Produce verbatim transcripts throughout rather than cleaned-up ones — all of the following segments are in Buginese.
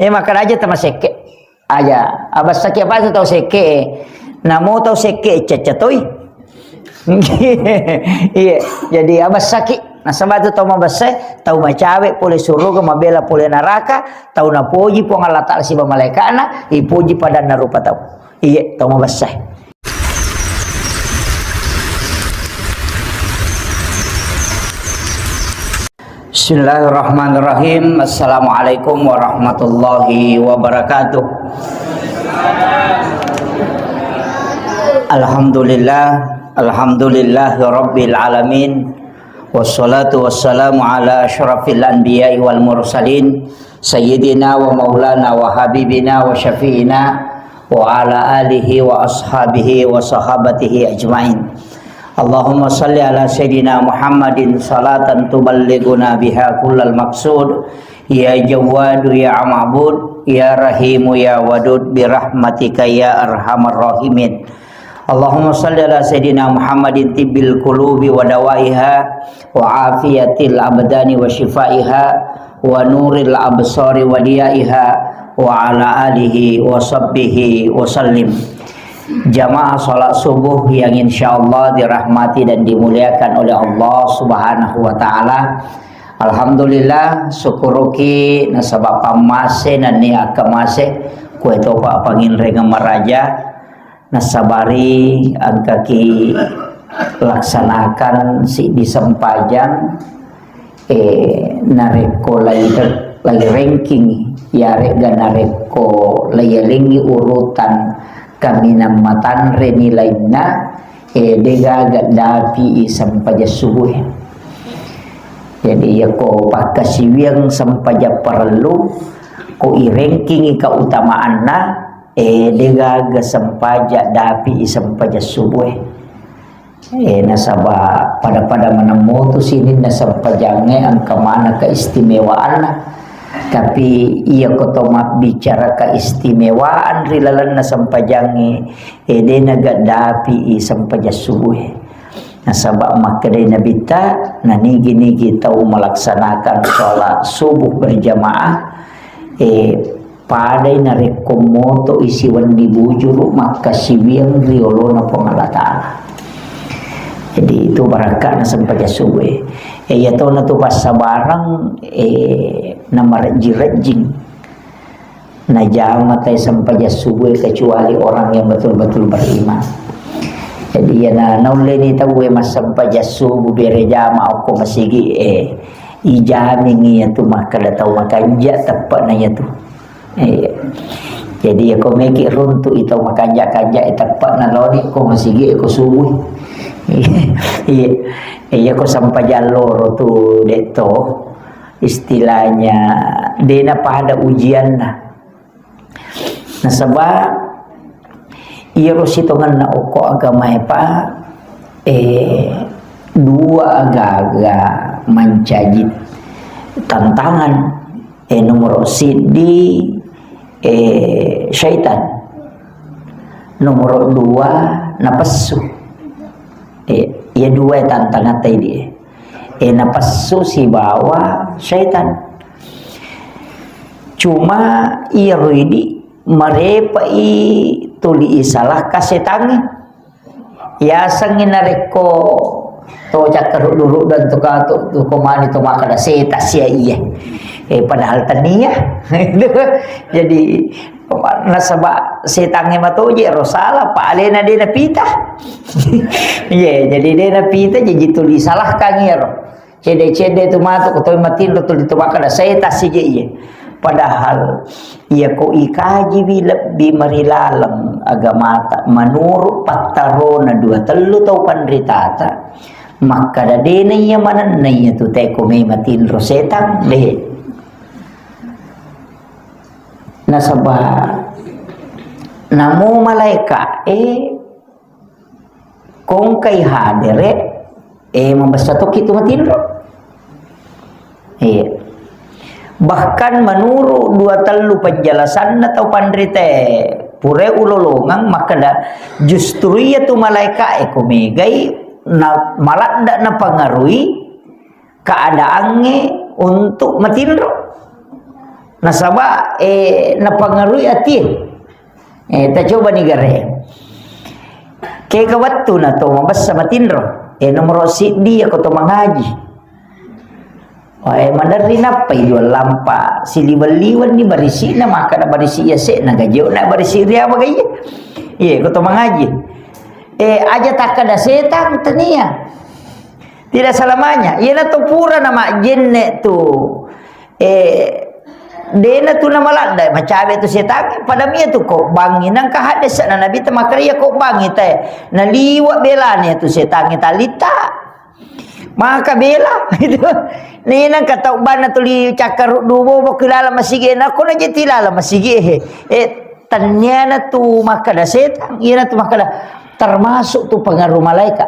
Eh, makkeda aja tama sekke. Aja, abessaki apa tu tau sekke. Namo tau sekke cecca toi. Iya, jadi abessaki. Nasaba tu tau mabessai, tau macawe pole suruga, mabela pole naraka, tau napoji Puang Allah Ta'ala siba malaika'na, ipoji padanna rupa tau. Iya, tau mabessai. Bismillahirrahmanirrahim. Assalamualaikum warahmatullahi wabarakatuh. Alhamdulillah, alhamdulillahi rabbil alamin. Wassalatu wassalamu ala asyrafil anbiya'i wal mursalin, sayyidina wa maulana wa habibina wa syafi'ina wa ala alihi wa ashabihi wa sahabatihi ajmain. Allahumma salli ala sayyidina Muhammadin salatan tuballighuna biha kullal maqsud. Ya Jawwadu ya Ma'bud, ya Rahimu ya Wadud, birahmatika ya arhamar rahimin. Allahumma salli ala sayyidina Muhammadin tibbil qulubi wa dawaiha wa afiyatil abdani wa shifaiha wa nuril absari wa diyaiha wa ala alihi wa sahbihi wa sallim. Jamaah salat subuh yang insyaallah dirahmati dan dimuliakan oleh Allah Subhanahu wa Ta'ala. Alhamdulillah, syukuruki nasaba pammase nennia akkamase, kue topa panginrengeng maraja, nasabari engkaki laksanakan siddi sempajang, eh, narekko lai, lai ranking, yarega narekko lai yalengi urutan kaminang matanre nilainna, eh, degaga dapi i sempajang subuh. Jadi, yako pakkasiwiang sempajang parellu, ko i ranking i keutamaanna, eh, degaga sempajang dapi i sempajang subuh. Eh, nasaba pada-pada manemmo tu sininna sempajangnge engka mana keistimewaanna. Tapi iya ko to mabbicara keistimewaan ri lalenna sempajangnge, eh, de nagaddapi i sempajang subuh. Nasaba makkedai Nabitta, nanigi-nigi tau melaksanakan sholat subuh berjamaah, eh, padai narekko moto isi wenni bujuru makkasiwiang ri olona Puang Allah Ta'ala. Jadi, itu barakka'na sempajang subuh. Eh, iya tona tu passabarang, eh, namarejjing-rejjing. Najama tai sempajang subuh kecuali orang yang betul-betul beriman. Jadi, iya na, naulleni tauwe massempajang subuh bere jama okko masigi, eh, ijamingi iya tu makkeda tau makanja teppe'na iya tu. Iya. Jadi, iya ko meki runtu i tau makanja-kanja, eh, teppe'na loni ko masigi, eh, ko subuh. Iya. Iya, ko sempajang loro tu, de to. Istilahnya, dena pada ujianna. Nasaba, iyaro sitongenna okko agamae, Pak, eh, dua aga-aga mancaji tantangan. Eh, nomoro siddi, eh, syaitan. Nomoro dua, napessu. Eh, iya dua tantangatta idi. Eh, napessu sibawa syaitan. Cuma iyaro idi marepai tuli isalahka setangnge. Yasengngi narekko to cakkaruddu-ruddu dan to ka to, to ko mani to makkeda seta sia iya. Eh, padahal tania. Jadi, nasaba setangnge matoje ro salah, pa alena de napita. Iya, jadi de napita, jadi tuli salahkan iyaro. Cedde-cedde tu matu ko toi matinro tuli tu makkeda seta sije iye. Padahal iya ko ikajiwi lebbi marilaleng agamata menurut pattarona dua tellu tau panritata, makkeda dena iya manenna iya tu teko mai matinro setang de. Nasaba namo malaeka e kongkai hadere, eh, mabessa tokki tu matinro. Iya. Bahkan menurut dua tellu penjelasanna tau panrite pure ulolongeng makkeda justru iya tu malaeka e ko megai na maladda napangarui keadaangnge untuk matinro. Nasaba, eh, napengaruhi atie. Eh, tacoba ni gare. Kega wettu na to mabessa matinro. Eh, nomoro siddi ya ko to mangaji. Wae maderri nappai dua lampa siliweng-liweng ni barisi'na, makkada barisi' yase'na, gaje'na barisi' riawa gaiye. Iye, ko to mangaji. Eh, aja takkada setang, tania. Tidak selamanya. Iyana to pura na majjenne tu. Eh, dena tu na maladda, macawe tu setang, pada mia tu ko bangi, nangka hadde sa na Nabi ta makkada iya ko bangi te. Naliwa belane tu setang talitta. Maka bela, gitu. Nenang ka tau banna tuli cakkaruddu bobo ki laleng masigi, na ko na je ti laleng masigi, he. Eh, tanniana tu makkada setang, iyana tu makkada termasuk tu pengaruh malaikat.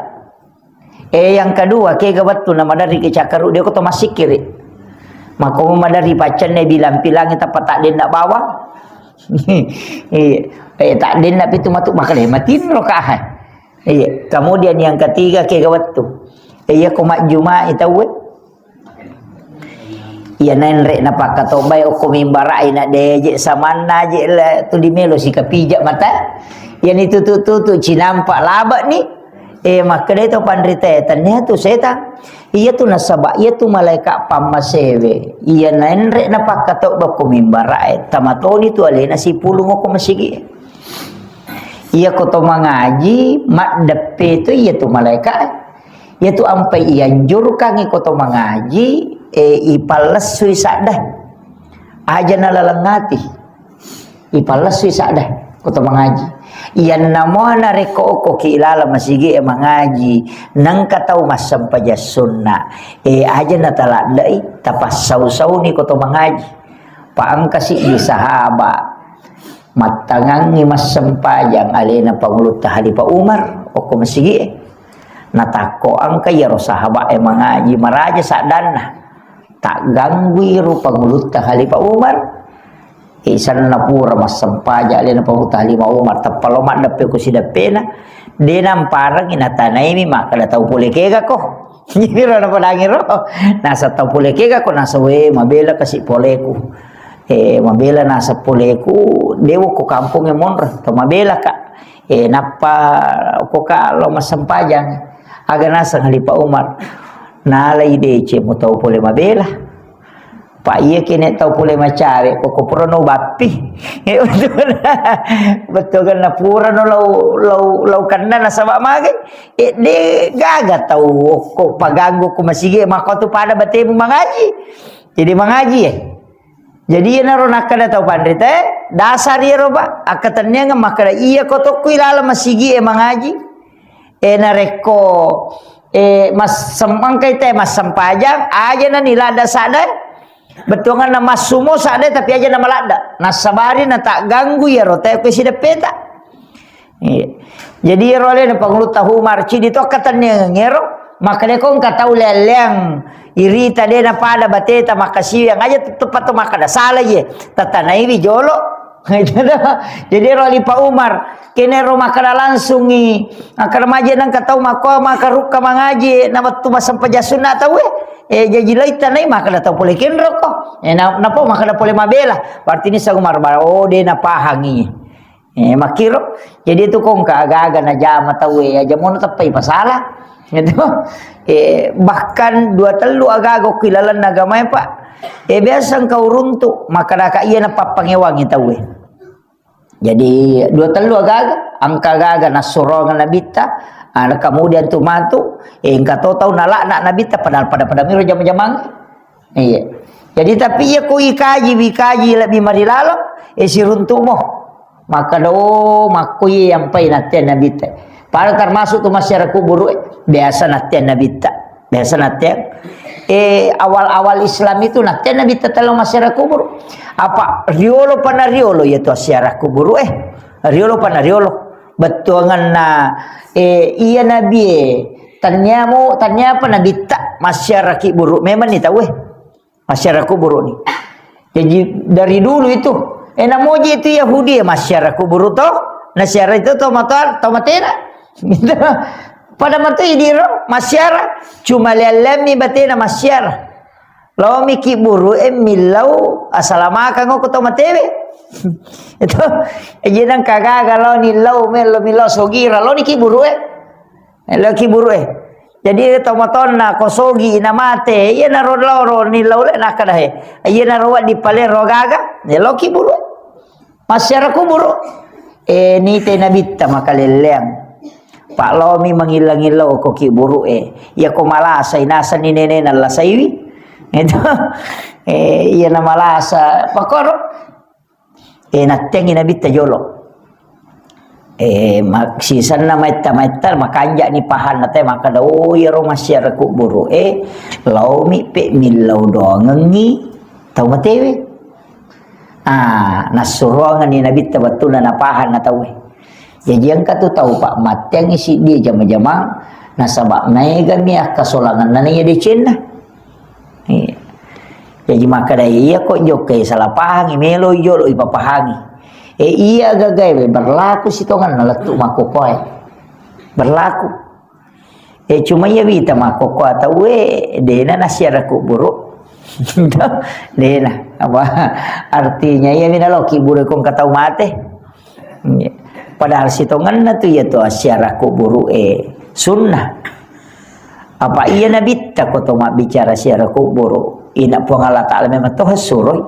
Eh, yang kedua, kega wettu na maderri ki cakkaruddu, ko to massikkiri. Mako maderri paccanne bilang-pilangi tappa tak denna bawang. Iya. Eh, tak denna pitu matu makkada matinro ka, he. Iya, kemudian yang ketiga, kega wettu. Iya, ko majjumai tauwe. Iya, nenre na pakkatobbai okko mimbarai na deje samanna je le, tu dimelo sikapija mata. Iya, ni tutu-tutu cinampa laba ni. Eh, makkeda to panrita, tania tu setang. Iya tu nasaba, iya tu malaika pammasewe. Iya, nenre na pakkatobba okko mimbarai. Tamatoni tu alena sipulung okko masigi. Iya ko to mangaji, maddeppe tu iya tu malaika. Iya tu ampai ianjurkangi ko to mangaji, eh, ipallessui sadda. Aja na laleng ati. Ipallessui sadda ko to mangaji. Iyanna mo narekko okko ki laleng masigi e mangaji, nengka tau massempajang sunna. Eh, aja na taladdai, tapassau-sauni ko to mangaji. Pa engka siddi sahaba. Mattangangngi massempajang alena Pangulutta Khalifah Umar, okko masigi'e. Natakko engka iyaro sahaba'e mangaji maraja saddanna. Tagganggui ro Pangulutta Khalifah Umar. Isanna pura massempajang alena Pangulutta Khalifah Umar, teppa lo maddeppe ko sideppena. De namparengi natanaimi makkeda tau pole kega ko. Iro napadangi ro. Nasa tau pole kega ko nasa we mabela kasi poleku. Eh, mabela naseng poleku, dewa ko kampongnge monro, to mabela ka. Eh, nappa ko ka lo massempajang. Aga naseng Khalifah Umar. Nalai dece mo tau pole mabela. Pa iya kene tau pole macawe, ko, ko pura no bappi. Eh, betul kan? Betul kan? Na pura no lau, lau, lau kanna nasaba magai. Eh, de gaga tau ko paganggu ko masigi, mako tu pada batemu mangaji. Jadi mangaji, eh. Jadi, iyanaro nakkeda tau panrita, dasar iyaro, Pak, akkatenniangeng makkeda, iya ko tokko ilaleng masigi'e mangaji, e, narekko, e, massem-, engkai te massempajang, aja nani ladda sadda, bettuanganna massumo sadda, tapi aja na maladda. Nassabari na tagganggu iyaro te ko sideppeta. Iya. Jadi, ero alena Pangulutta Umar, cidi to akkatenniangeng ero, makkeda ko engka tau leang-leang irita de napada bateta makkasiwiang aja, tetteppa to makkeda sala ye, tatanaiwi jolo. Jadi, ero Khalifah Umar, kene ero makkeda langsungi, makkeda maje nengka tau makko makarukka mangaji, na wettu massempajang sunna tauwe, eh, jaji lai tanai makkeda tau pole kenro ko. Eh, na-, napa makkeda pole mabela, berarti ni Umar bara, oh, de napahangi. Eh, makkiro. Jadi itu ko engka aga-aga najama tauwe, aja mono teppai pasala. Gitu. Eh, bahkan dua tellu aga-aga ki lalenna agamae, Pak. Eh, biasa engka uruntu, makkadaka iya napappangewangi tauwe. Jadi dua tellu aga-aga, engka aga-aga nassurongeng nabitta, ah, kemudian tu matu, eh, engka to tau nalakna nabitta, padahal pada-pada miro jama-jamang. Iya. Jadi, tapi iya ko ikaji, wikaji lebbi marilaleng, eh, siruntu'mo. Makkeda, oh, makko iya yampai natteang nabitta. Pada termasuk tu masyarakat kuburu, eh, biasa natteang nabitta. Biasa natteang. Eh, awal-awal Islam itu natteang nabitta telo masyarakat kuburu. Apa riolo pana riolo iya tu masyarakat kuburu, eh. Riolo pana riolo. Bettuanganna, eh, iya nabi, eh, tanniamo, tanniapa nabitta masyarakat kuburu. Memang ni tau, eh. Masyarakat kuburu ni. Jadi dari dulu itu, eh, namoji itu Yahudi ya masyarakat kuburu to, nasyara itu to mata, to matena. Gitu. Pada mata idiro masyara, cuma lelemi batena masyara. Laomi kibburu'e millau asalamakang ko to matewe. Itu, ejinang kagaga laoni lau, mello millau sogira, laoni kibburu'e. Lao kibburu'e. Jadi, to matonna ko sogi na mate, iyanaro laoro ni laule nakkadahe. Iyanaro wedding palero gaga, ya lao kibburu'e. Massiara kuburu. Eh, nite nabitta makalelleang. Pak laomi mangillang-illau ko kibburu'e. Iya ko malasai, nasenni nenena lasaiwi. Itu. Eh, iya na malasa. Pakoro. Eh, nattengi nabitta jolo. Eh, ma-, sisenna maitta-maitta makanja'ni pahanna te makkada, "Oh, iyaro massiara kubburu'e, laomi pe millau doangengngi tau matewe." Ah, nassuroangenni nabitta wettunna napahanna tauwe. Jaji engka tu tau, Pak, matteangngi siddi jama-jamang, nasaba maegami akkasolangenna naiya decenna. Iya. Jaji makkada iya ko jokkai salah pahangi, melo jolo ipapahangi. Eh, iya gagae we berlaku sitongenna lettu makkokoe. Berlaku. Eh, cuma iya wita makkokkoe tauwe, dena nasiara kuburu. Dena. Apa artinya iya mina lo kiburu kong katau mate. Iya. Padahal sitongenna tu iya tu assiara kuburu e sunnah. Apa iya nabitta ko to mabbicara siara kuburu? Ina Puang Allah Ta'ala memang to suroi.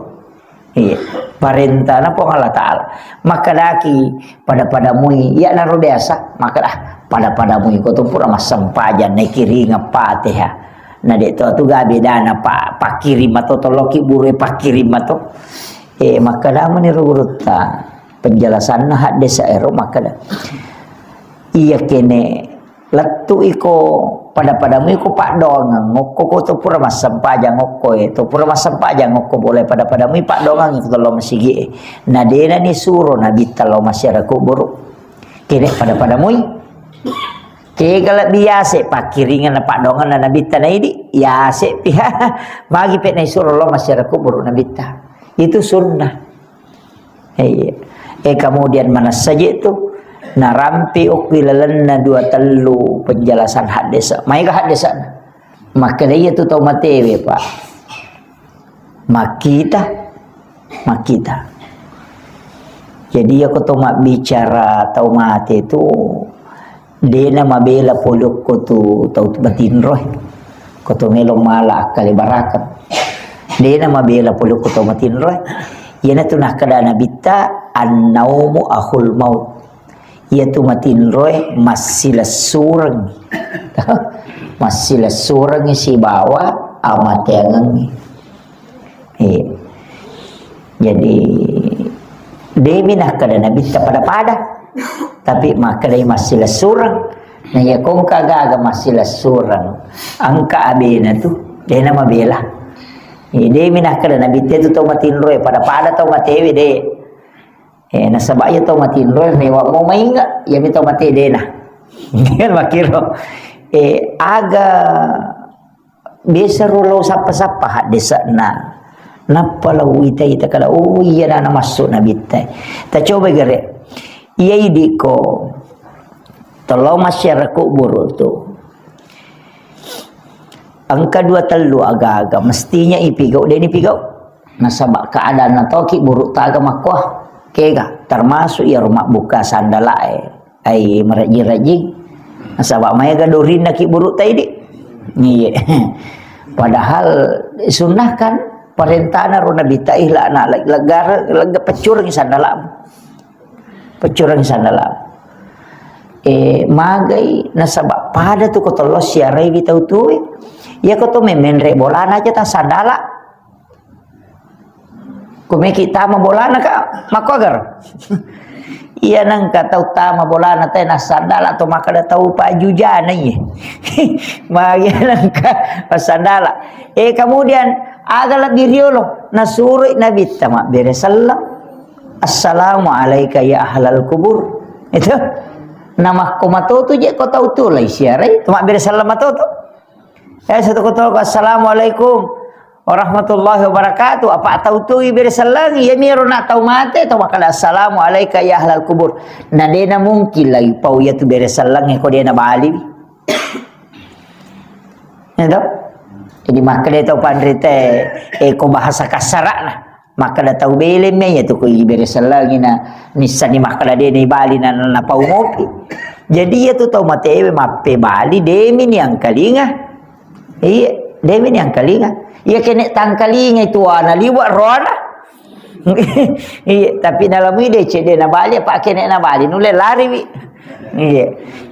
Iya. Parentana Puang Allah Ta'ala. Makkedaki pada-pada mui, iya naro biasa. Makkeda, ah, pada-pada mui ko to pura massempajang, nakiringa Fatihah. Na de to tu ga bedana pa-, pakkiring mato to loki buru pakkiring mato. Eh, makkeda mani ro gurutta. Penjelasanna haddesa ero makkeda. Iya kene lettu iko pada-padamu iko paddoangeng okko ko to pura massempajang okko e, to pura massempajang okko boleh pada-padamu paddoangeng iko tello masigi e. Na dena ni suro nabitta lo masyarakat kuburu. Kene pada-padamui. Kega lebbi yase pakkiringan na paddoangenna nabitta na idi, yase piha. Magi pe na isuro lo masyarakat kuburu nabitta. Itu sunnah. Iya. Eh, kemudian manessa je tu, narampi okki lalenna dua tellu penjelasan haddesa. Maega haddesa. Makkeda iya tu tau matewe, Pak. Makkita, makkita. Jadi, iya ko to mabbicara tau mate tu, dena mabela pole okko tu tau matinroe. Ko to melo mala akkale barakat. Dena mabela pole okko tau matinroe. Iyana tu nakkeda nabitta, "Annaumu akhul maut." Iya tu matinroe massilessureng. Massilessureng sibawa amateangengngi. Iya. Jadi, demi nakkeda nabitta pada-pada. Tapi makkedai massilessureng. Na iya kongka gaga massilessureng. Engka abena tu, dena mabela. Iya, demi nakkeda nabitta tu tau matinroe, pada-pada tau matewe de. Eh, nasaba iya tau matinroe, rewa mo mainga, iya mi tau mate dena. Kan makkiro. Eh, aga Biasa ro lao sappa-sappa haddesa'na. Nappa lao ita-ita kada, oh, iya nana massu nabitta. Ta coba gare. Iya idi ko. Tolao masyarakat kuburu tu. Engka dua tellu aga-aga, mestinya ipigau, deni pigau. Nasaba keadaan na toki buru taga makkoa. Kega, termasuk iya rumah buka sandalae. Ai, marejjing-rejjing. Nasaba maega dorinna ki burutta idi. Iya. Padahal sunnah kan, parentana ro Nabitta, ih, la, na, la, legga, legga peccurengi sandalamu. Peccurengi sandalamu. Eh, magai nasaba pada tu ko tollo siaraiwi tau tuwe. Iya ko to memenre bolana aja ta sandala. Kumeki tama bolana ka, makko agar. Iya nengka tau tama bolana te na sandala to makkeda tau pajujana iye. Magi nengka massandala. Eh, kemudian aga lebbi riolo nasuroi Nabitta mabbere selleng. Assalamu alaika ya ahlal kubur. Itu. Namakko matoto je ko tau tu lai siarai, to mabbere selleng matoto. Eh, satu ko toko, "Assalamualaikum warahmatullahi wabarakatuh." Apa tau tu ibere sellengi, iya miro na tau mate, tau makkeda, "Assalamu alaika ya ahlal kubur." Na dena mungkin lagi pau iya tu bere sellengi ko dena bali. Ya toh? Jadi makkeda tau panrita, eh, ko bahasa kasara'na. Makkeda tau bele me, iya tu ko ibere sellengi na, nissani makkeda de ni bali na, na, napau mopi. Jadi iya tu tau matewe mappebali, demi ni angkalinga. Iya, demi ni angkalinga. Iya kene tangkalinga itu ana liwa roana. Iya, tapi nalamui de cedde nabali, apa kene nabali, nulle lariwi. Iya.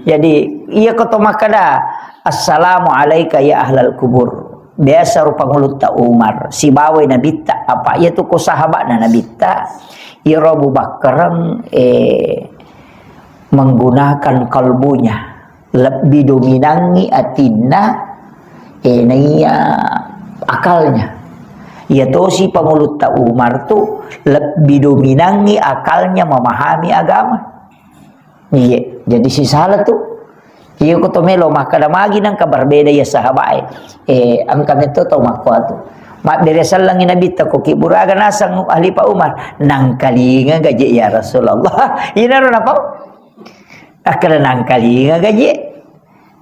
Jadi, iya ko to makkeda, "Assalamu alaika ya ahlal kubur." Biasa rupa ngulutta Umar, sibawai Nabitta, apa iya tu ko sahabatna Nabitta. Iyaro Abu Bakar, eh, menggunakan kalbunya, lebbi dominangi atinna, eh, naiya akalnya. Iya tosi pangulutta Umar tu lebbi dominangi akalnya memahami agama. Iya, jadi sisala tu. Iya ko to melo makkeda magi nangka berbeda ya sahabat e. Eh, engka metto tau makkoa tu. Mabbere sellengi Nabitta ko kiburaga nasang Khalifah Umar. Nangkalinga gaje ya Rasulullah. Inaro napau. Akkeda nangkalinga gaje.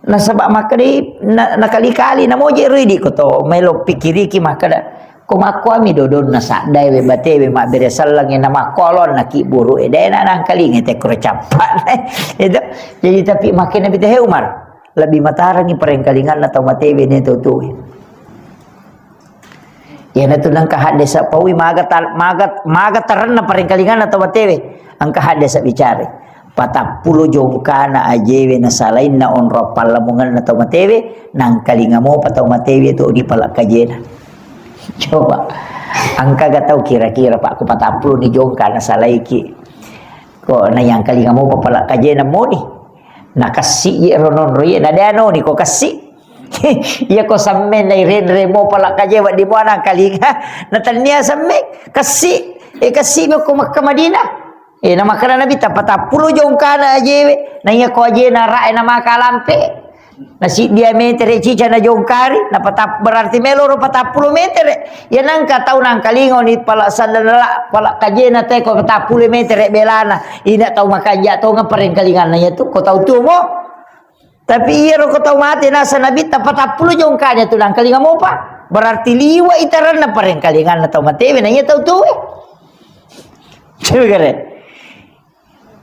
Nasaba makkedai na-, nakali-kali namoje ridi ko to melo pikiriki makkeda, ko makkuami dodonna saddae we batewe mabbere sellengnge na makkualonna kiburu e, de na nangkalinga te kuro cappa. Itu. Jadi tapi makkeda Nabitta, "He Umar, lebbi matarangi parengkalinganna tau matewe ne tau tuwe." Iyanatu nengka haddesa paui maga tar-, maga, maga tarenna parengkalinganna tau matewe. Engka haddesa bicara. Patappulo jongkana ajewe nasalainna onrong pallamungenna tau matewe, nangkalinga mopa tau matewe tu di pala kajena. Coba. Engka ga tau kira-kira, Pak, ko patappulo ni jongka nasalaiki. Ko nayangkalinga mopa pala kajena moni. Nakessi je rononro ye, nadeanoni ko kessi. Iya ko sammeng nairenre mo pala kaje wedding muana kalinga. Na tennia sammeng, kessi. Eh, kessi mo ko Makkah Madinah. Eh, na makkeda Nabitta patappulo jongkana ajewe. Na iya ko ajena rae na maka lampe. Na siddi metere cica na jongkari, na patap-, berarti meloro patappulo metere. Ya nangka tau nangkalinga ni pala sandala, pala kajena te ko patappulo metere belana. Ina tau makanja tongeng parengkalinganna ya tu, ko tau tuo mo. Tapi iyaro ko tau mate nasa Nabitta patappulo jongkanya tu nangkalinga mopa. Berarti liwa itaranna parengkalinganna tau matewe na iya tau tuwe. Coba kare.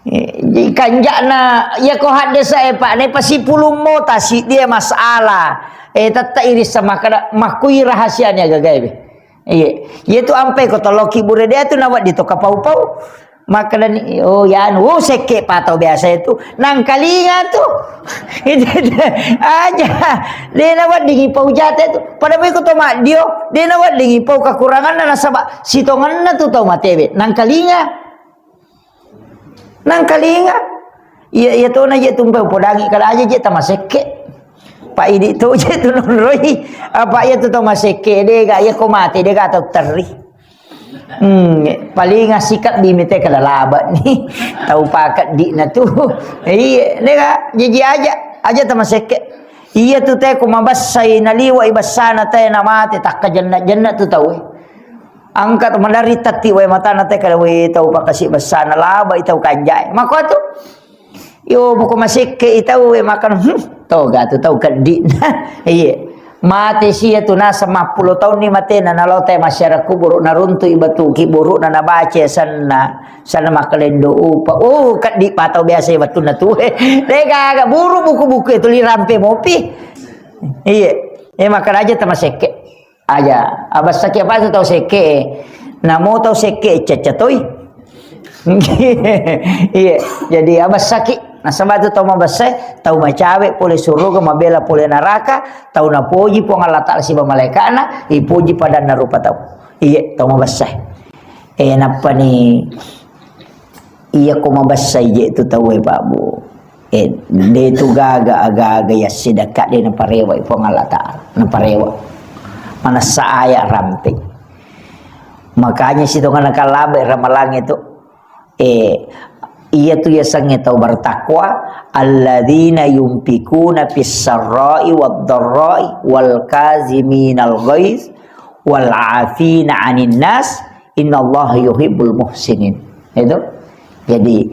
Eh, di kanjakna, iya ko haddesa e, Pak, ne pasipulung mota si dia masalah. Eh, tetta irissa makkeda, makkui rahasianya gagae be. Iya, iya tu ampai ko tolokki bure dia tu nawedding to kapau-pau. Makkedani, "Oh, ya anu, oh, sekke pa tau biasa itu." Nangkalinga tu. Aja. De naweddingi pau jate tu. Pada mai ko to maddio, de naweddingi pau kekuranganna nasaba sitongenna tu tau matewe. Nangkalinga. Nangkalinga. Iya, iya tona je tumpai podangi kada aja je tamasekke. Pak idi tu je tu nonroi. Apa iya tu tamasekke dega iya ko mate dega tau terri. Hmm, paling sikap di mite kada laba ni. Tau pakat di na tu. Iya, dega jiji aja. Aja tamasekke. Iya tu te ko mabessai naliwa i bessana te na mate takka jenna-jenna tu tau. Angka tu maderri tatti wae matana te kada we tau pakasi bessana labai tau kanjai. Mako tu. Yo buku masekke i tau we makan. Hmm, toga tu tau keddi. Iya. Mate sia tu nasa mappulo taunni matena nalo te masyarakat kuburu naruntui batu kiburu na nabace sanna. Sana makalendo upa. Oh, keddi pa tau biasa wettunna tu. Dega aga buru buku-buku itu lirampe mopi. Iya. Eh, makan aja tamasekke. Aja, abessaki apa tu tau sekke. Namo tau sekke cecca toi. Iya, jadi abessaki. Nasaba tu tau mabessa, tau macawe pole suruga, mabela pole naraka, tau napoji Puang Allah Taala siba malaikana, ipoji padanna rupa tau. Iya, tau mabessa. Eh, nappani iya ko mabessai je tu tau e, Pak Bu. Eh, de tu gaga aga-aga ya sedekah de naparewa Puang Allah Taala. Naparewa. Manessa aya rampe. Makanya sitongan kalabe ramalang itu. Eh, iya tu ya sange tau bertakwa, alladzina yunfikuna fis sarra'i wad dharra'i wal kaziminal ghaiz wal afina 'anin nas, innallaha yuhibbul muhsinin. Itu. Jadi,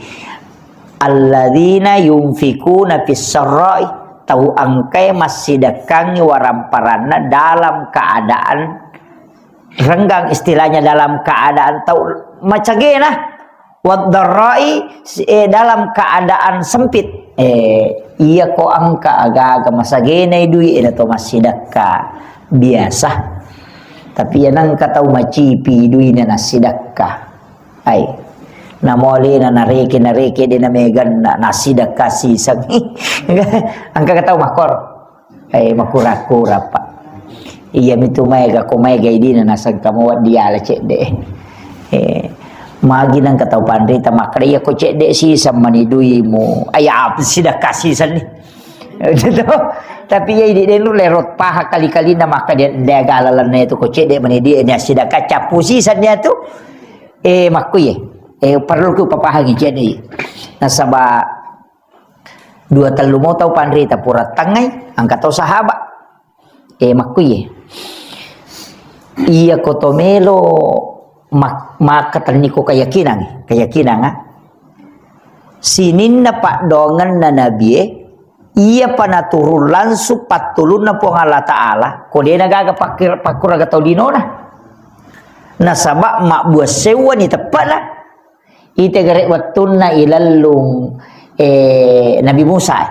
alladzina yunfikuna fis sarra'i, tau engkae massidekkangngi waramparanna dalam keadaan renggang, istilahnya dalam keadaan tau macagena, waddarai, eh, dalam keadaan sempit. Eh, iya ko engka aga-aga masagenai dui, eh, na to massidekka biasa. Tapi iya nengka tau macipi duina nassidekka. Ai. Namo alena nareke, nareke de nameganna, nassidekka siseng. Engka tau makkoro. Eh, makura-kura, Pak. Iya mitu maega, ko maega idina nasengka mo diala cedde. Eh, magi nengka tau panrita makkeda, iya ko cedde siseng mani duimu. Ai, apa sidekka siseng ni? Gitu. Tapi iya idi denu lerot paha kali-kalina makkeda, de gala lenne tu ko cedde mani dia, ini sidekka cappu siseng dia tu. Eh, makkuye. Eh, perlu ku papahangi cedde. Nasaba dua tellu mo tau panrita pura tengngai, engka tau sahaba. Eh, makkuye. Iya ko to melo mak-, makkatenni ko keyakinan, keyakinan, ah. Sininna paddoangenna nabie, iya pa naturung langsung pattulunna Puang Allah Ta'ala, ko dena gaga pakkir-, pakkuraga tau linona. Nasaba mabbuang sewwani teppe'na. Ite gare wettunna ilellung, eh, Nabi Musa, eh.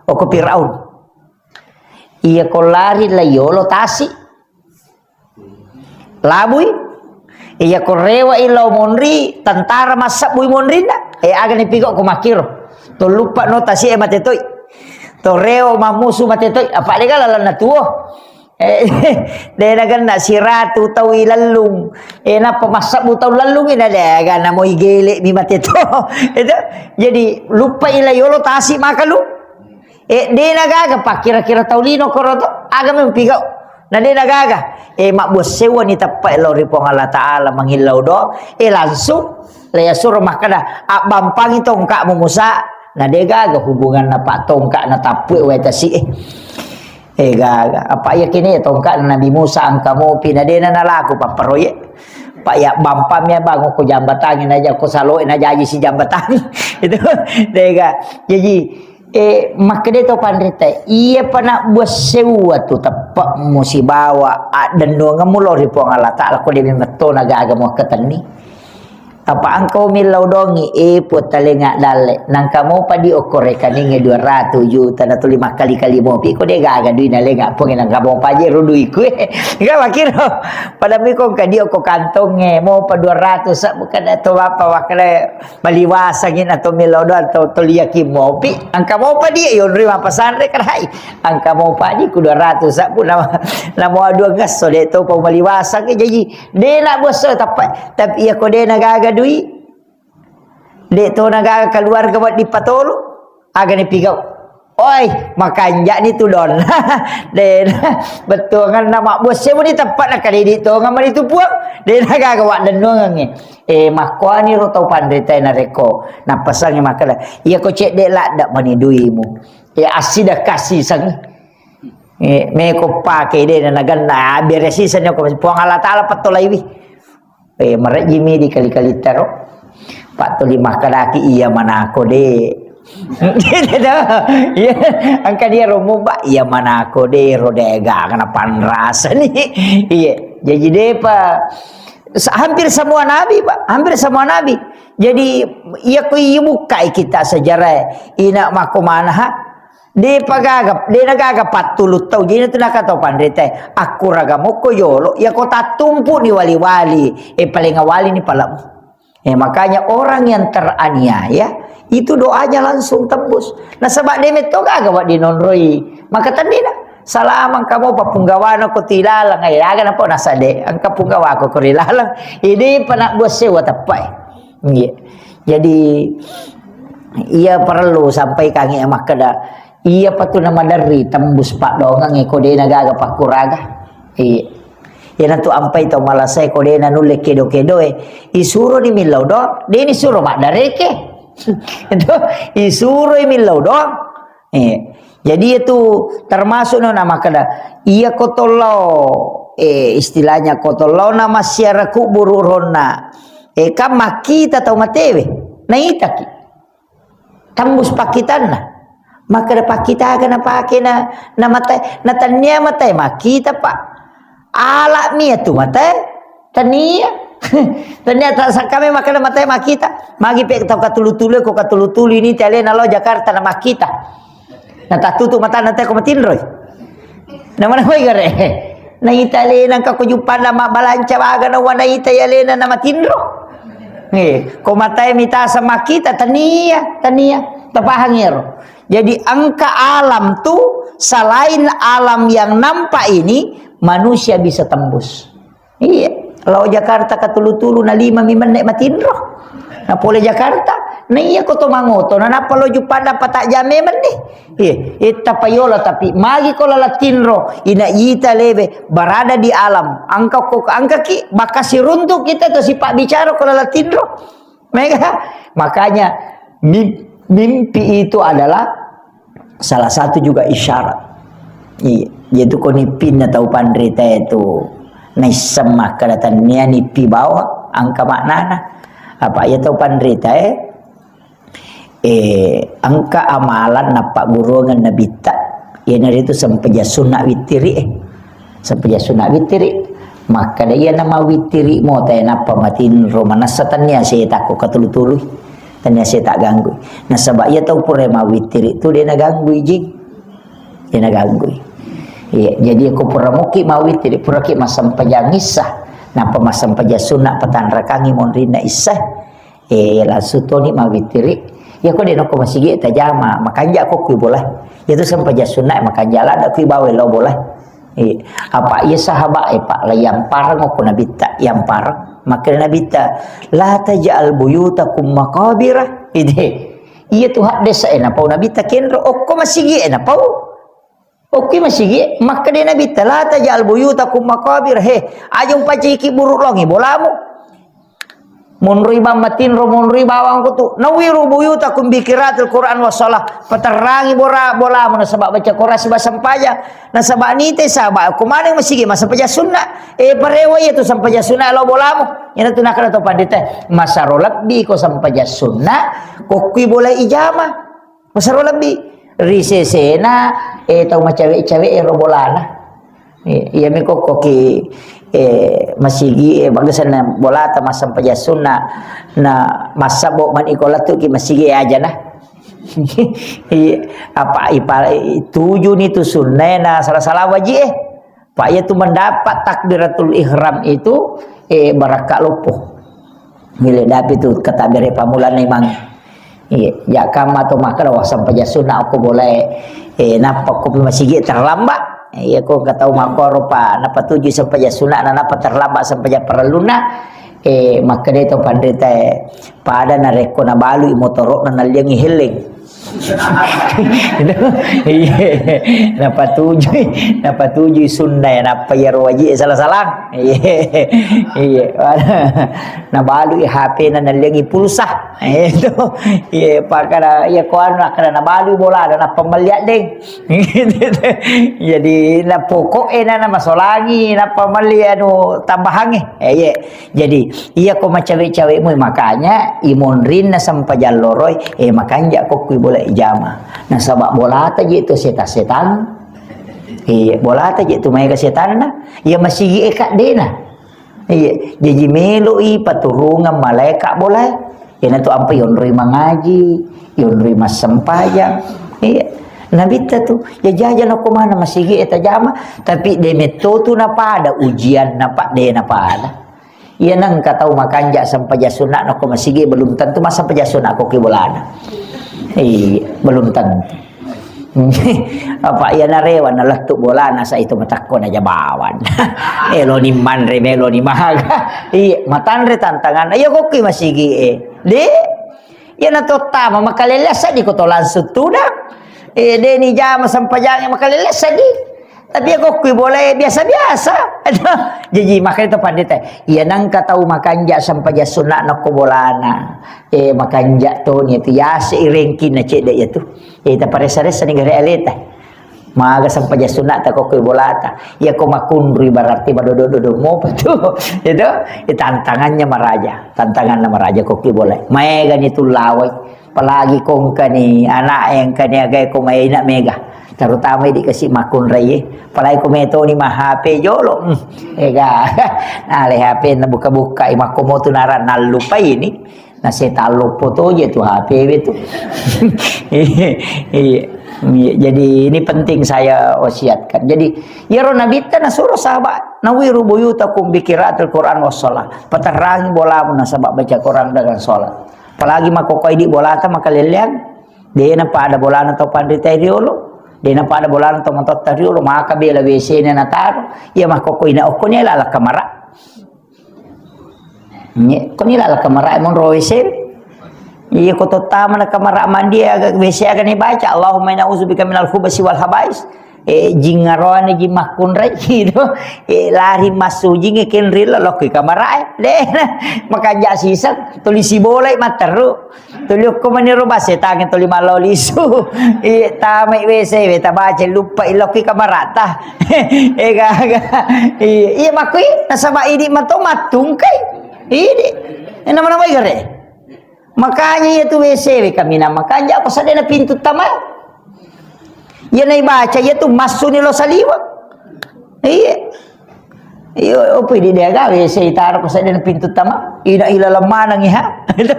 Oko Firaun. Iya ko lari la yolo tasi. Labui. Iya ko rewa ilo monri tentara massabbui monrinna. Eh, aga ni pigo ko makkiro. To luppa no tasi e mate toi. To rewa mammusu mate toi. Apa dega lalanna tuo. Eh, de nagenna siratu tau ilellung. Eh, nappa massabbu tau lellung ina de aga namo igele mi mate to. Itu. Jadi, luppa ila yolo tasi makalu. Eh, de nagaga pakkira-kira tau lino koro to. Aga mempi gau. Na de nagaga. Eh, mabbuang sewwani teppa lao ri Puang Allah Ta'ala mangillau do. Eh, langsung. Lea suro makkeda, abbampangi tongka'mu Musa. Na de gaga hubunganna pa tongka na tappue wae tasi e. Eh, gaga. Apa iya kini tongka Nabi Musa engka mopi na dena nalaku papparoye. Pak ya bampam ya bangun ko jambatangi naja ko saloe najaji si jambatangi. Itu dega. Jadi, eh, makkeda to panrita, iya pa na buat sewa tu teppa'mu sibawa addennuangemmu lao ri Puang Allah Ta'ala ko de memetto na gaga muakkatenni. Apa engka millau dongi, eh, Puang talenga dalle. Nangka mopa di okko rekeningnge dua ratus juta na tuli makkali-kali mopi, ko de gaga dui nalenga Puang nangka mopa je ro duiku, eh. Enggak makiro. Pada miko engka di okko kantongnge, mopa dua ratus, sa-, bukan atau apa, wakkale maliwasangi atau millau doang atau toliaki mopi. Engka mopa di yonri mapasare kan hai. Engka mopa di ku dua ratus, sa-, bu nama, nama dua ngesso de to pau maliwasangi. Jadi, De na buasso tappa, tapi iya ko de na gaga dui, de to na gaga keluarga wedding patolo, aga ni pigau. Oi, makanja ni tu don. De na, bettuangan na mabbuasse muni tappa na kadidi tonga mani tu puang. De na gaga waddennuangengnge. Eh, makkuani ro tau panrita na rekko. Nappasangi makkeda, iya ko cedde ladda mani duimu. Eh, assida kasiseng. Eh, meko pake de na naganna, ah, beresiseng ko Puang Allah Ta'ala pattolaiwi. Eh, marejjimi di kali-kali tero. Pak tuli makkedaki iya manako de. Iya, engka dia romo ba iya manako de ro de gagana panrasani. Iya, jadi depa sa-, hampir semua nabi, Pak, hampir semua nabi. Jadi iya ko iya bukai kita sejarah ina mako mana ha? De pa gaga, de na gaga pattulu tau. Jadi tu naka tau panrita, akkuraga mokko yolo, iya ko tattumpu ni wali-wali, eh, paling awali ni palamu. Eh, makanya orang yang teraniaya itu doanya langsung tembus. Nasaba de metto gaga wa dinonroi. Maka tandina, salamang kamu papunggawana ko tilalang, eh, aga napo nasade, engka punggawako ko rilalang. Ide pa na buat sewa teppai. Iya. Jadi, iya parellu sampaikangngi makkeda, iya patu namaderri tembus paddoangengnge ko de na gaga pakkuraga. Iya. Iyanatu ampai tau malasae ko de na nulle kedo-kedoe. Isuroni millau doang, de ni suro maddareke. Itu isuroi millau doang. Eh, jadi itu termasuk no na makkeda, iya ko tollo, eh, istilahnya ko tollo na massiara kuburu ronna. Eh, kan makkita tau matewe, naitaki. Tembus pakkitanna. Makkeda pakkita aga napake na, na matae, na tania matae makkita, Pak. Alami atu matae, tania. Tania ta-, sakkame makkeda matae makkita. Magi pe tau katulu-tulu, ko katulu-tulu ini te alena lao Jakarta na makkita. Na tatutu mata na te ko matinroi. Na mana koi gare? Na ita alena ka ko juppanna mabbalanca baga na wana ita alena na matinro. Eh, ko matae mita sama kita tania, tania. Tapahangi ero. Jadi engka alam tu selain alam yang nampak ini, manusia bisa tembus. Iya, lao Jakarta katulu-tulu na lima mi menne matinro. Na pole Jakarta, na iya ko to mangoto, na nappa lo Juppanda patajame menne. Iya, etta payola tapi magi ko lala tinro, ina ita lebe berada di alam. Angka ko angka ki bakasi runtuk kita to sipak bicara ko lala tinro. Mega, makanya mim-, mimpi itu adalah salah satu juga isyarat. Iya, jadi ko nipinna tau panrita itu naisseng makkeda tania nipi bawa angka maknana. Apa iya tau panrita eh, eh angka amalan nappagguruangan nabitta, iyanaritu sempajang sunna wittiri eh. Sempajang sunna wittiri. Makkeda iya nama wittiri mo tae nappa matinro manassa tania seta ko katulu-tului. Tania seta ganggu. Nasaba iya tau pura mawittiri tu de naganggui jing. De naganggui. Iya, jadi ko pura muki mawittiri, pura ki massempajang issa. Nappa massempajang sunna patanrakangi monrinna issa. Eh, langsung toni mawittiri. Ya ko de nokko masigi tajama, makanja ko kui bola. Itu sempajang sunna makanja lada kui bawa lo bola. Eh, apa iya sahabat eh Pak la yampareng ko nabitta, yampareng. Makkeda nabitta, "La taj'al buyutakum maqabira." Ide. Iya tu hadde sa ena pau nabitta kenro okko masigi ena pau. Okki masigi, makkeda nabitta, "La taj'al buyutakum maqabir." He, aja umpaciki buruk longi bolamu. Monroi bang matinro, monroi bawang kutu. Nawwiru buyutakum bi qiraatil Qur'an was shalah. Paterrangi bora-, bolamu nasaba baca Qur'an siba sempajang. Nasaba nite saba ko maneng masigi massempajang sunna. Eh, parewa iya tu sempajang sunna lo bolamu. Ina tu nakala to pandita. Masaro lebbi ko sempajang sunna, kokkui bola ijama. Masero lebbi ri sesena, eh, tau macawe-cawe ero bolana. Eh, iya mi kokkoki, eh, masigi, eh, bagasanna bolata massempajang sunna na massabbo mani ko lettuki masigi ajana. Iya, apa ipa-, tujuni tu sunna na sala-sala waji eh. Pak, iya tu mendapat takbiratul ihram itu, eh, barakka loppo. Mile dapi tu katabere pamulana imang. Iya, ya kama tu makkeda wa sempajang sunna okko bolae, eh, nappa ko pi masigi terlambat. Iya ko engka tau makkoro pa nappa tuju sempajang sunna na nappa terlambat sempajang parelluna. Eh, makkeda to pandita, eh, pada narekko nabalui motoro'na nalliangi helleng. Iya, napatujui, napatujui sunna ya, nappa iyaro waji salah-salah. Iya, iya. Nabalui H P-na nalliangi pulsa. Itu. Iya, pakada, iya, ko anu, nakkada nabalui bolana, nappa melli addeng. Jadi, na pokok e na, na masolangi, nappa melli anu tambahangnge. Eh, iya. Jadi, iya ko macawe-cawe mu, makanya imonrinna sempajang loroi, eh, makanja ko kui bola ijama. Nasaba bolata je tu setan-setan. Iya, bolata je tu maega setanna. Iya masigi e kaddena. Iya, jaji meloi paturungang malaeka bolae. Iyanatu ampe yonroi mangaji, yonroi massempajang. Iya. Nabitta tu, ya jaja nako mana masigi e tajama, tapi de metto tu napada ujian napa de napada. Iya nengka tau makanja sempajang sunna nako masigi belum tentu masa sempajang sunna ko ki bolana. Iya, belum tentu. Apa iya narewa nalettu bolana sa itu matakko na jabawan. Elo ni manre melo ni mahaga. Iya, matanre tantangan. Iya kokki masigi e. De, iya na tottama makalele seddi ko to langsung tudang. Eh, de ni jama sempajange makalele seddi. Tapi iya kokki boleh biasa-biasa. Jaji makanya to pandita. Iya nangka tau makanja sempajang sunna nako bolana. Eh, makanja to ni itu yase irengki na cedde ya tu. Eh, ta paresa-resa ni gare aleta. Maga sempajang sunna ta kokkoe bolata. Iya ko makunrui berarti madodo-dodo mopa tu. Itu, itu tantangannya maraja. Tantanganna maraja kokkoe bola. Maegani tu lawai. Apalagi ko engkani anak engkani agai ko maina mega. Terutama di kasi makunrai. Apalagi ko metoni ma H P jolo. Hmm. Ega. Nah, le H P na buka-buka, makko mo tu nara nallupai ini. Nah, setan loppo toje tu H P we tu. Iya, iya. Iya, jadi ini penting saya wasiatkan. Jadi, iyaro Nabitta nasuro sahabat, "Nawiru buyutakum bi qiraatil Qur'an was shalah." Paterrangi bolamu nasaba baca Quran dengan sholat. Apalagi makkokkoe di bolata makalelleang, dena pada bolana tau panrita riolo, dena pada bolana tau matotta riolo, maka bela W C-na nataro, iya makkokkoe ina okkoni lala kamara. Nye, ko ni lala kamara monro W C. Iya, ko tottama na kamara mandi aga W C aga ni baca, "Allahumma inna a'udzubika minal khubasi wal habais." Eh, jingaroane jing makkunrai gitu. Eh, lari massu jing kenril lokki kamara e. Deh, makanja siseng, tuli sibolai matteru. Tuli okko maniro basetange tuli mallo lisu. Iya, tamai W C we tabaca luppa ilokki kamarata. Eh, gaga. Iya, iya, makkui nasaba idi mato mattungkai. Idi. Eh, nama-nama gare. Makanya iya tu W C we kami nama kanja ko sadena pintu tama. Iya nai baca iya tu massuni lo saliwa. Iya. Iya, opo idi de gawe se itaro ko sadena pintu tama. Ina ila lemanang iha. Itu,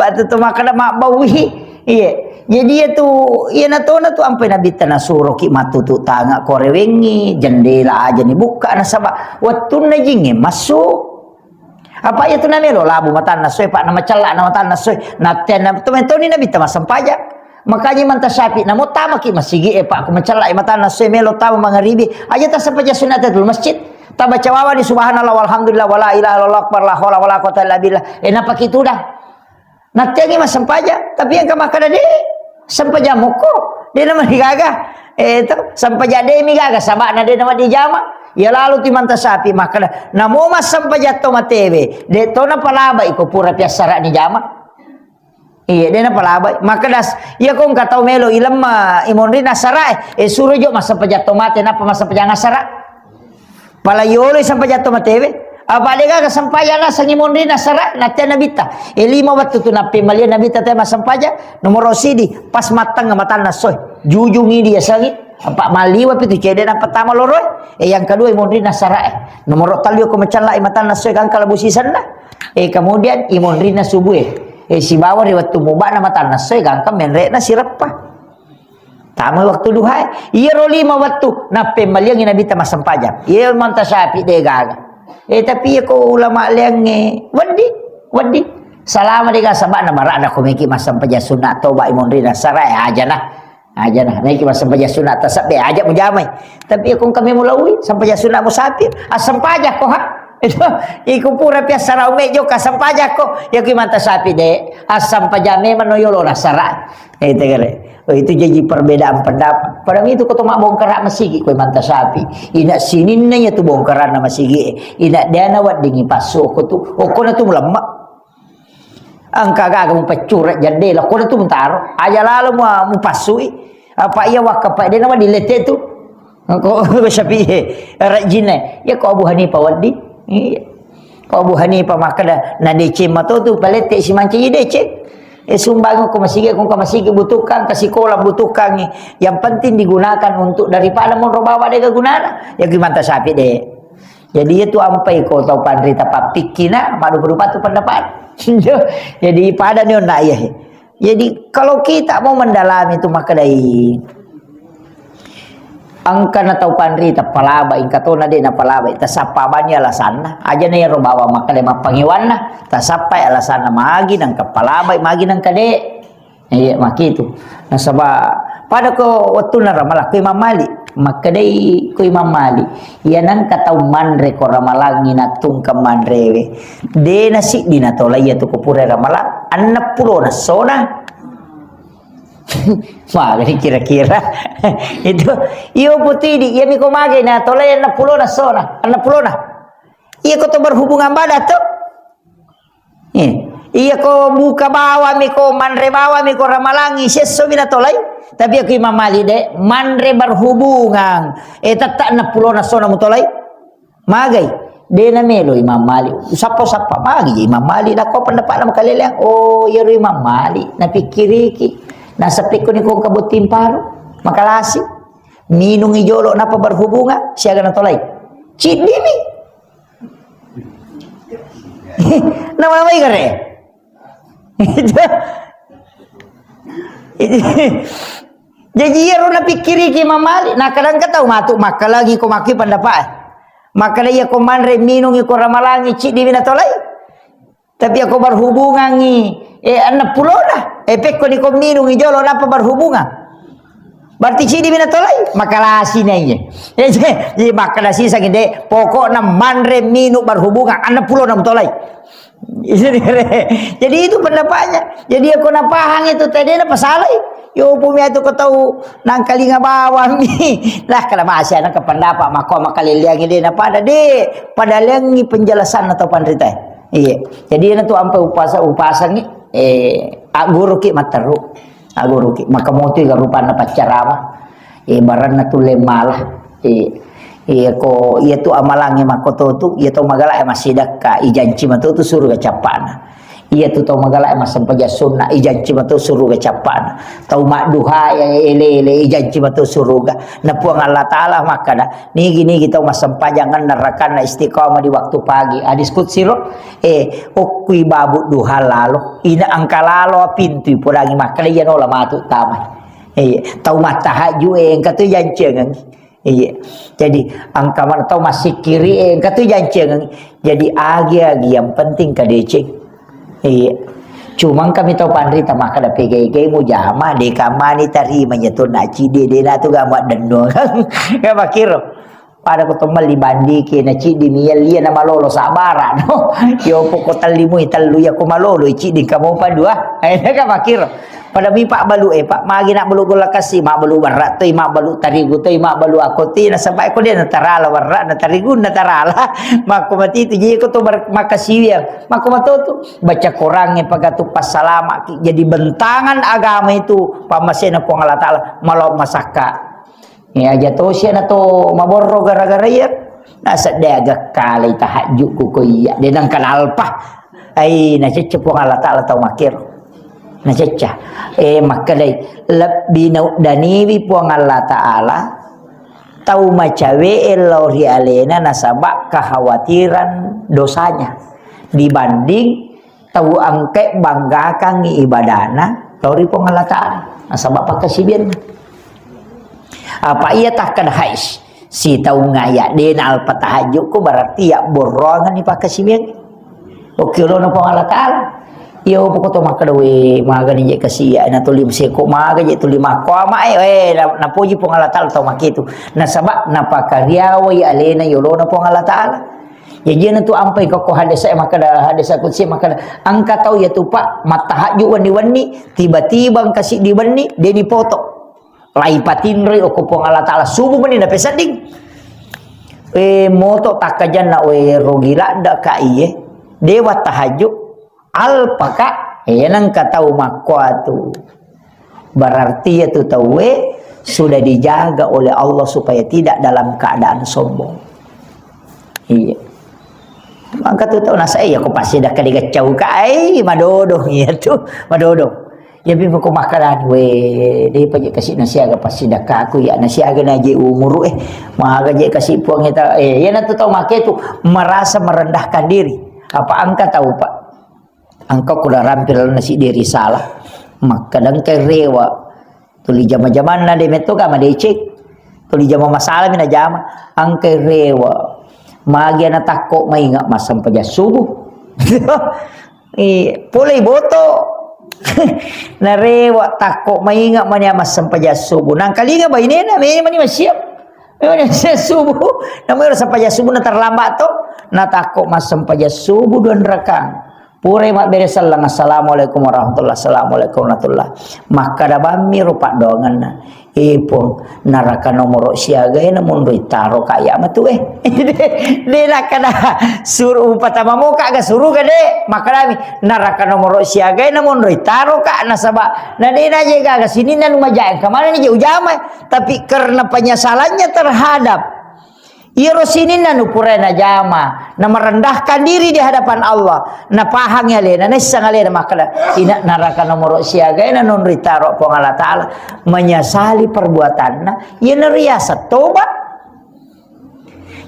patu tu makkeda mabbaui. Iya. Jadi iya tu, iya natona tu ampai Nabitta nasuro ki matutu tanga korewengi, jendela aja ni bukka nasaba wettunna jinge massu. Apa iya tu namelo labu matanna soe, Pak, namacella na matanna soe. Natenna tu metoni Nabitta massempajang. Makanya Imam Tasyafi namo tamaki masigi e, Pak, ku macella e matanna soe melo tama mangaribi. Aja tassempajang sunat tahiyatul masjid. Tabaca wawa di subhanallah walhamdulillah wala ilaha illallah akbar la haula wala quwata illa billah. E napaki tudang. Natengi massempajang, tapi engka makkeda de sempajang mukko. De namani gaga. Eh, to, sempajang de mi gaga sabana de nama dijama. Ya lalu ti Imam Tasyafi makkeda, namo massempajang to matewe, de to napalabai ko pura piassara ni jama. Iya, de napalabai. Makkedas, iya ko engka tau melo ilemma imonrina sarae, eh, suro jo massempajang to mate, nappa massempajang asara. Pala yolo sempajang to matewe. Apa de gaga sempajang naseng imonrina sara, natte Nabitta. Eh, lima wettu tu nappemaliang Nabitta te massempajang, nomoro sidi, pas mattengnga matanna soe. Jujungi dia sangi, apa maliwa pitu cede na pertama loro. Eh, yang kedua imonrina sara, eh. Nomoro tallu ko macella matanna soe gangka labu sisenna. Eh, kemudian imonrina subuh, eh. Eh, sibawa ri wettu mubana matanna soe gangka menrekna sireppa. Tama waktu duha. Iyaro lima wettu, nappemaliangi Nabitta massempajang. Iya Imam Tasyafi de gaga. Eh, tapi iya ko ulama leangnge, wedding, wedding. Salama de gaga sabana marada ko meki massempajang sunat toba imonrina sara, eh, aja nah. Aja nah, meki massempajang sunat tasabbe aja mujamai. Tapi iya ko engka memulaui, sempajang sunat musafir, assempajang ko ha. Itu, iku pura piassara ume joka sempajang ko. Iya ki Imam Tasyafi de, assempajang memang no yolo nasara. Eh, tegere. Oh, itu jadi perbedaan pendapat. Padahal itu ko to mabbongkara masigi ko Imam Tasyafi. Ina sininna iya tu bongkaranna masigi. Ina deana weddingi passu ko tu. Okko na tu mulemma. Engka gaga mupaccura jendela, okko na tu mutaro. Aja lalo mu, mupassui. Apa iya wakka pa deana wedding lete tu. Ko Syafi'i, rajinna. Ya ko Abu Hanifah wedding. Iya. Ko Abu Hanifah makkeda, na deceng mato tu palette simancaji deceng. Eh, sumbang ko masigi, ko masigi butuhkan, ke sekolah butuhkan. Yang penting digunakan untuk daripada monro bawa de gunana. Ya gimana sapi de. Jadi itu ampai ko tau panrita pappikkina, madu berupa tu pendapat. Jadi pada ni onna iya. Jadi, kalau kita mau mendalami tu makkedai, engka na tau panrita palabai, engka tona de napalabai, tasappa bani alasanna. Aja na ero bawa makkeda mappangewanna, tasappai alasanna magi nangka palabai, magi nangka de. Iya, makitu. Nasaba pada ko wettunna Ramalang, ko Imam Malik. Makkedai ko Imam Malik, iya nangka tau manre ko Ramalangngi nattungkeng manrewe. De nasiddi natolai iya tu ko pura Ramalang, enneng pulo nassona. Magani kira-kira. Itu, iyo putidi, iya miko mage natolai enneng pulo nassona, enneng pulona. Iya ko to berhubungan badan tu. Eh, iya ko buka bawami ko, manre bawami ko Ramalangngi, siesso mi natolai. Tapi aku Imam Malik de, manre berhubungan. Eh, tetta enam puluh na sona mutolai. Magai. De na melo Imam Malik. Usappa-usappa magi Imam Malik. Nakko pendapat na makaleleang. Oh, iyaro Imam Malik. Napikkiriki. Nasapekko ni kong kabotting paru. Makalasi. Minungi jolo napa berhubungan. Siaga natolai. Ciddimi. Nama mai kare. Jaji iyaro napikkiriki Imam Malik, nakkadang ka tau matu makkalagi ko makki pendapat. Makkada iya ko manre minungi ko ramalangi ciddi mi natolai. Tapi ako berhubungangi eh enam puluh dah. Eh pekko ni ko minungi jolo napa berhubungan. Berarti ciddi mi natolai, makalasi na iya. Eh, jadi makkada sisang ide, pokokna manre minu berhubungan enam puluh enam tolai. Jadi itu pendapatnya. Jadi aku napahang itu tadi na pasalai. Yo pumi itu kau tahu nangkalinga bawang mi. Lah kalau masih anak ke pendapat mako makaliliangi de na pada de, pada lengi penjelasan atau pandrita. Iya. Jadi itu ampe upasa upasangi eh agguruki matteru. Agguruki. Maka motu ga rupanna paccarama. Eh baranna tulle malah. Eh, iya ko iya tu amalangi makkoto tu, iya tau magala e massidakka, ijanci matu tu suruga cappana. Iya tu tau magala e massempajang sunna, ijanci matu suruga cappana. Tau madduha ya ele-ele, ijanci matu suruga. Na Puang Allah Taala makkada, nigi-nigi tau massempajang narakanna istiqamah di waktu pagi. Hadis qudsi ro, eh, okkui babu duha lalo, ina angka lalo pintu ipodangi makkada iya nola matu tamai. Iya, tau mattahajju e engka tu ijanci angengi. Iya. Jadi angka mana tau massikkiri eh, engka tu ijanci angengi. Jadi agi-agi yang penting kadeceng. Iya. Cuma kami tau panrita makkada pegai-gai mujama de kamani tarima nyetu na cidi de na tu gama denno. Gak pakiro. Pada ko to melli bandi ke na cidi mi lia na malolo sabara no. Yo poko telli mui tellu ya ko malolo cidi kamu pa dua. Ayo ka pakiro. Pada mi pabbalu e, Pak, magi nabbalu golla kasi, mabbalu warra toi, mabbalu tarigu toi, mabbalu akoti, nasaba ko de natarala warra na tarigu natarala. Mako mati tu je ko to bar-, makasiwiang. Mako matotu baca Quran e pagatu passalama ki. Jadi bentangan agama itu pammasena Puang Allah Taala malo masakka. Iya aja to sia na to maborro gara-gara iya. Nasedde aga kalai tahajudku ko iya. De nangka nalpa. Ai nacecce Puang Allah Taala tau makkero. Nacecca. Eh makkedai lebbi nauddaniwi Puang Allah Taala tau macawe lao ri alena nasaba kekhawatiran dosanya dibanding tau engkae banggakangngi ibadana lao ri Puang Allah Taala nasaba pakkasiwianna. Apa iya takkada hais sitaung aya de nalpa tahajudku berarti ya borroangan ni pakkasiwiang. Oke lo na Puang Allah Taala. Iya poko to makkada we magani je kasi ya na tuli seko maga je tuli makko ama eh eh na- napoji Puang Allah Taala tau makitu. Nasaba napakariawai alena yolona Puang Allah Taala. Jaji na tu ampai ko hadis saya makkada hadis aku sih makkada engka tau ya tu Pak mattahajud wenni-wenni tiba-tiba engka siddi wenni deni poto. Lai patinroi okko Puang Allah Taala subuh meni napesedding. Eh moto takkajanna we rogi ladda ka iye. Dewa tahajud alpaka eh nangka tau makkuatu. Berarti ya tu tauwe sudah dijaga oleh Allah supaya tidak dalam keadaan sombong. Iya. Maka tu tau nasa iya ko pasti dah kali kacau ka ai madodong iya tu madodong. Jadi poko makalani we de pa je kasi nasiaga pasti dah kaku ya nasiaga na je umuru eh maga je kasi puang eta eh ya na tu tau make tu merasa merendahkan diri. Apa engka tau Pak? Engka ko rampil nasi diri salah. Makkadang ke rewa. Tuli jama-jamanna de metto ka madeceng. Tuli jama masalah mi najama. Engkai rewa. Magi ana takko mainga massempajang subuh. Eh, polei boto. Narewa takko mainga mani massempajang subuh. Nangkalinga bainena meni mani massiap. Meni massiap subuh. Namanya sempajang subuh na terlambat to. Na takko massempajang subuh dua rakang. Purai mabbere selleng, "Assalamualaikum warahmatullah, assalamualaikum warahmatullah." Makkeda bammi ro paddoangenna, "Eh, Puang, naraka nomoro siaga e na monro itaro ka iya matu e." De nakkeda suru-, upatama moka ga suruga de. Makkedami, "Naraka nomoro siaga e na monro itaro ka, nasaba na de naje gaga sininna nu majae, engka manenni je ujama." Tapi karena penyesalannya terhadap iyaro sininna nu pura najama, na merendahkan diri di hadapan Allah, na pahangi alena, naisseng alena makkeda, "Ina naraka nomoro siaga e na nonri taro Puang Allah Ta'ala," menyesali perbuatanna, iya nariaseng toba.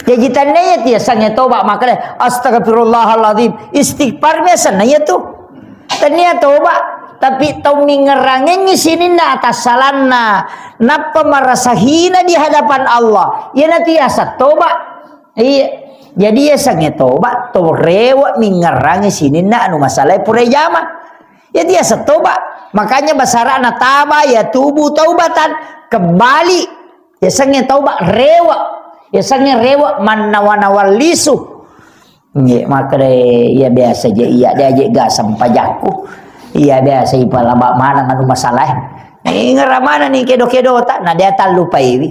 Jaji tannia iya tiasengnge toba, makkeda, "Astagfirullahaladzim," istighfar biasanna iya tu. Tania toba, tapi tau mingerangengngi sininna atassalanna, nappa marasa hina di hadapan Allah, iyanatu yaseng toba. Iya. Jadi yasengnge toba, tau rewe mingerangi sininna anu masalae pura jama. Iyatu yaseng toba. Makanya basarana taba, yatubu taubatan, kembali. Yasengnge toba rewe. Yasengnge rewe mannawa-nawa lisu. Nggih, makkeda, "Iya biasa je, iya de aje ga sempajakku. Iya biasa ipalaba maneng anu masalae." Ingera manenni kedo-kedota, na de tallupaiwi.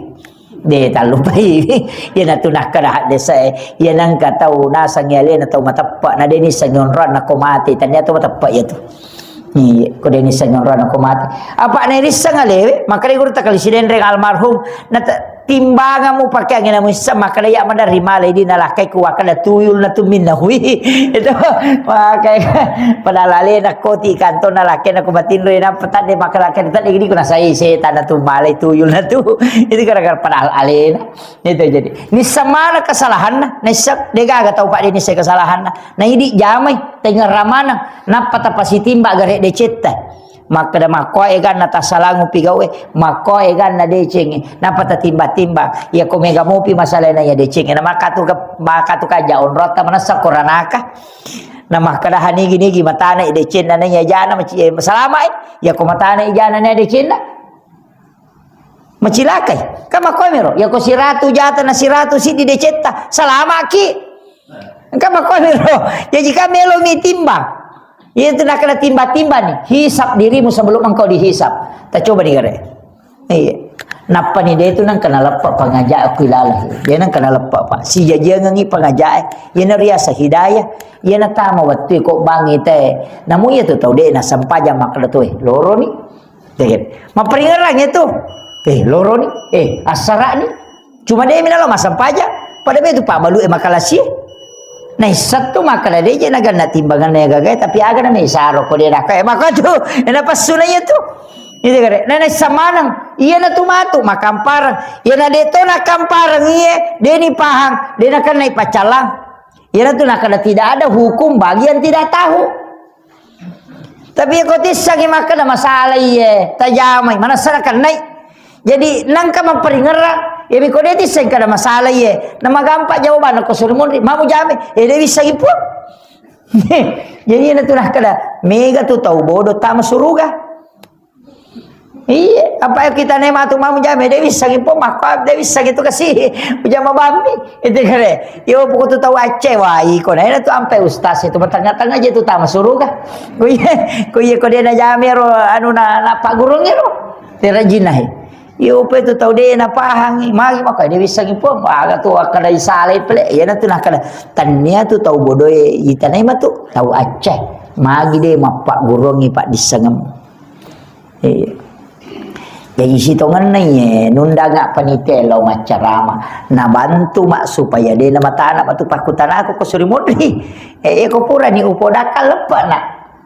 De tallupaiwi. Iyanatu nakkeda haddesae, iya nengka tau naseng alena tau mateppe, na de nisseng onronna ko mate, tania tau mateppe iyatu. Iya, ko de nisseng onronna ko mate. Apa na irisseng alewe, makkeda guru takali sidenreng almarhum, na te-, timbangamu pakeangnge namuisseng, makkeda iya maderri malai di nalakkai ku wakkeda tuyul na tu minna hui. Itu makai padahal alena koti kantona lakkena ku matinro na petadde makkeda lakkena tadde gidi ku nasai setan na tu malai tuyul na tu. Itu gara-gara padahal alena. Itu jadi. Nisseng mana kesalahanna, nisseng de gaga tau pak de nisseng kesalahanna. Na idi jamai, tengngerang maneng, nappa tapasitimba gare decetta. Makkeda makkoe ganna tassalangupi gau'e, makkoe ganna decengnge, nappa tatimbang-timbang. Iya ko mega mopi masalahna iya decengnge, na makatu ke-, makatu kaja onrotta manessa koranaka. Na makkeda hanigi-nigi matana i decenna na iya jana maci-, eh, salama i. Iya ko matana i jana na iya decenna. Macilakai. Kan makkoe miro. Iya ko siratu jata na siratu siddi decetta. Salamaki. Engka makkoe miro. Jaji ka melo mi timbang. Iya tu nakkeda timbang-timbang ni. Hisab dirimu sebelum engkau dihisab. Ta coba digare. Iya. Nappa ni de tu nengka naleppa pangaja aku ilalah. Dia nengka naleppa, Pak. Sijajiangengi pangajae. Iya na riasa hidayah. Iya na tama wettu ko bangi te. Namu iya tu tau de na sempajang makkeda tu, eh, loro ni. Deket. Mapparingerang itu. Eh, loro ni. Eh, assara ni. Cuma de minalo massempajang. Pada betu pak balu e makalasi. Naisseng tu makkeda de je naganna timbanganna iya gagae, tapi aga na mesaro ko de naka e maka tu. Ena passuna iya tu. Itu kare. Na naisseng maneng. Iya na tu matu makampareng. Iya na de to nakampareng iye, de ni pahang, de nakenna ipaccalang. Iya na tu nakkeda tidak ada hukum bagi yang tidak tahu. Tapi ko tissangi makkeda masalah iye, tajamai, manessana kennai. Jadi nengka mapparingerang, iya mi ko de tisseng kada masalah iye, na magampa jawabanna ko suri munri, mamu jame, eh de wissangi puang. Jadi ina tu nakkeda, mega tu tau bodoh tama suruga. Iya, apa kita ne matu mamu jame, de wissangi puang, makko de wissangi tu kasi, ujama bambi. Itu kare. Yo, pokok tu tau Aceh, wah, iko na ina tu ampe ustaz itu bertengah-tengah je tu tama suruga. Ko iya, ko iya ko de na jame ro, anu na, na pagurung ro. Tera jinah. Yo, pe tu tau de na pahangi, magi maka de wissangi puang, aga tu akkada isalai pele. Iya na tu nakkada. Tania tu tau bodoe, itanai matu tau Aceh. Magi de mappagurungi pak dissengem. Iya. Jaji sitongenna iye, nundanga panitia lao maccarama, nabantu mak supaya de namatana matu pakkutanaku ko suri munri. Eh, ko purani upodakka leppana.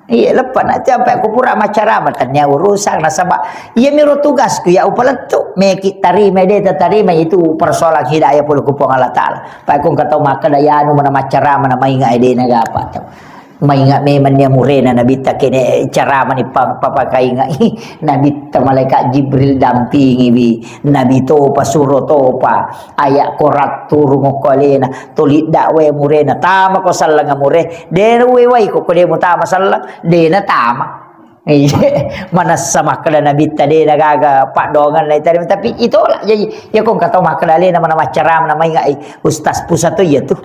Iya, leppana. Tiap ko pura maccarama, tania urusan nasaba iya miro tugasku ya upalettu. Meki tarima de tatarima itu persoalan hidayah pole ku Puang Allah Taala. Pak ko engka tau makkada ya anu mana maccarama na mainga de na gapa tau. Mainga memang nia murena Nabitta kene carama ni pa-, papakainga. Nabitta malaikat Jibril dampingiwi. Nabi topa suro topa. Aya korat turung okko alena. Toli dakwae murena. Tama ko sallenga mure. De wewai ko, ko de mutama sallang. De na tama. Iya. Manessa makkada Nabitta de na gaga paddoangan na itarima. Tapi itola. Jadi, ya ko engka tau makkada alena mana maccarama na mainga, eh, Ustaz Pusa to iya tu.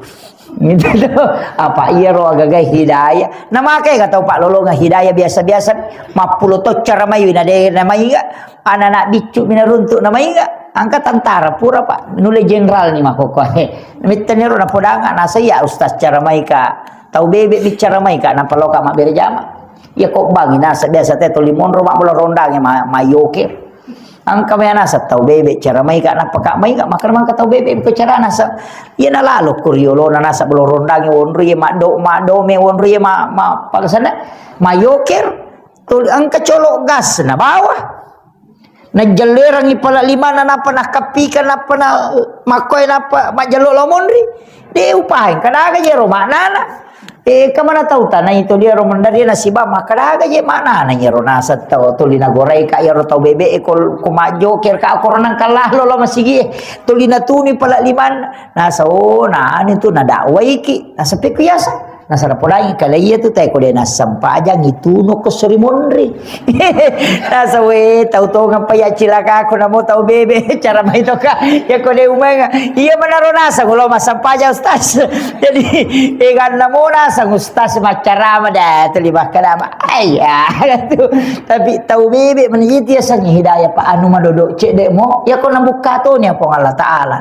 Gitu tuh. Apa iyaro agaga hidayah? Namakai ka tau paklolongang hidayah biasa-biasa, mappulo to ceramai na de namaiga, anak-anak biccu mi naruntuk namaiga. Angka tentara pura, Pak. Nulle jenderal ni makkokkoe. Mitteniro napodanga, nasa iya ustaz ceramai ka. Tau bebe bicara mai ka, napaloka mabbere jama. Iya ko bangi nasa biasa te tuli monro mabbolo rondangi ma-, mayoke. Engka mea naseng tau bebe, cara maika, nappa ka maika, makkeda mangka tau bebe ko cara naseng. Iya nalalo ko riolona naseng bolo rondangi wonro iya maddo, maddo me wonro iya ma, ma, pakasana, mayoker, tuli engka colo gas na bawa. Najellerangi pala limana, nappa nakkappika, nappa na makkoe, nappa majjello lao monri. De upaeng, kadaga jero maknana. Eh, kamana tau tanai to dia ro mendari nasiba, makkadaga je maknana iyaro naseng tau tuli nagorai ka iyaro tau bebe e ko, ko majjoker ka ko renang kalalo lo masigi e. Tuli natuni pala liman. Nasa, oh, na anu tu nadakwaiki. Nasa pekku yasa. Nasa napodangi kala iya tu tai ko de nassempajang itu no ko sori monri. Nasa we tau tongeng pa ya cilaka ko namo tau bebe cara mai to ka. Ya ko de umenga. Iya manaro naseng lo massempajang ustaz. Jadi, eganna mo naseng ustaz maccarama da, tuli makkadama. Ayya, tu. Tapi tau bebe menjiti yasengnge hidayah pa anu madodo cedde mo. Ya ko nabukka toni Puang Allah Taala.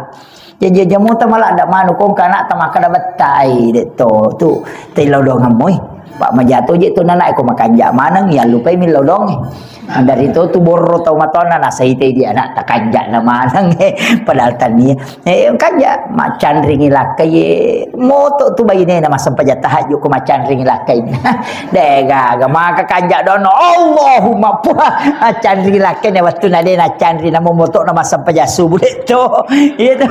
Jadi aja mota maladda manu kongka anakta makkada bettai de to. Tu, tei lao dongeng moi. Pak majato je tu nana ko makanja maneng ya lupai mi lao dongeng. Dari to tu borro tau matonna nasaitai di anakta kanja na maneng. Padahal tania. Eh, kanja, maccanringi lakkai, ye. Moto tu bainena massempajang tahajud ko maccanringi lakkai. De gaga, maka kanja dono, Allahumma puha, maccanringi lakkai ne wettu na de na canri na momoto na massempajang subuh de to. Iya to.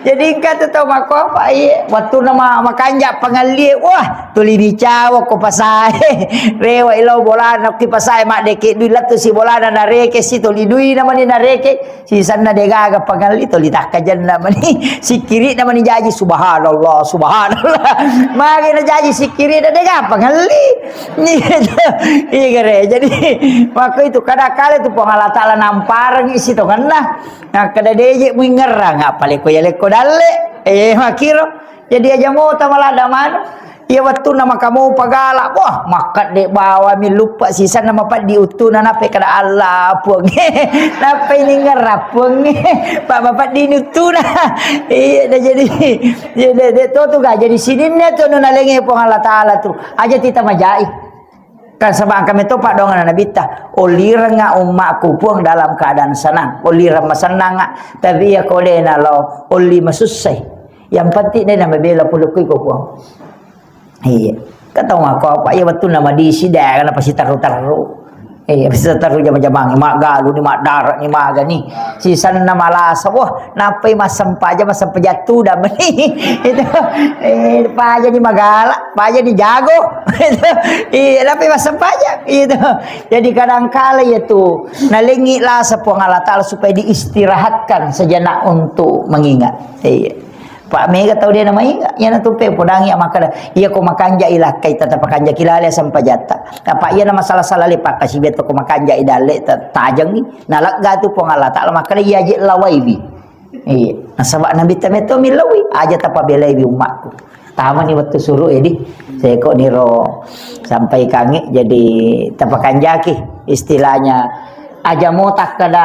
Jadi engka tu tau makko apa, iya, wettu na ma-, makanja pangallie, wah, tuli dicawa ko pasae. Rewa ilo bolana ki pasae maddeke dui lettu si bolana nareke si tuli dui na mani nareke. Sisenna de gaga pangelli tuli takkajenna mani. Sikkiri'na mani jaji, subhanallah, subhanallah. Magi na jaji sikkiri'na de gaga pangelli. Iya gare. Jadi, makko itu kada kale tu Puang Allah Taala namparengi sitongenna. Nah, kada deje muingerang apa leko ya leko dalle. Eh, makiro. Jadi aja mota maladda manu. Iya wettunna makamopa gala, wah, makkedde bawami luppa sisenna mapeddi uttuna, nappai kada Allah puang. Nappai ningerra puang. Pak mapeddi ni uttuna. Iya, dah jadi, iya, de, de, to tu ga jadi sininna tu nu nalengi Puang Allah Taala tu. Aja tita majai. Kan sebab kami topa dongana Nabitta, ollirengnga ummakku Puang dalam keadaan senang, ollireng masennanga, tapi iya ko dena lo olli masussai. Yang penting dena mabela pulukku iko Puang. Iya. Katau mako apa iya wettunna madisi daerah na pasti terru-terru. Iya, pasti terru jama-jamang, maggalu ni, madara ni, maga ni. Sisenna malasa, wah, nappai massempajang, massempajang tudang mani. Itu, eh, paja ni magala, paja ni jago. Itu, iya, nappai massempajang. Itu. Jadi kadangkala ya tu, nalengi lasa Puang Allah Taala supaya diistirahatkan sejenak untuk mengingat. Iya. Pak mega tau dia namai, ya na tupe podangi makkada, iya ko makanja ilakkai tata pakanja kilale sempajatta. Apa iya na masalah-salah le pakkasibe to ko makanja idalle ta-, tajengi. Nalegga tu Puang Allah Taala makkada iya je lawaiwi. Iya, nasaba Nabitta metto millaui, aja tapabelaiwi ummakku. Tamani wettu suruh edi. Seko niro sampai kangi jadi tapakanjaki istilahnya aja mo takkada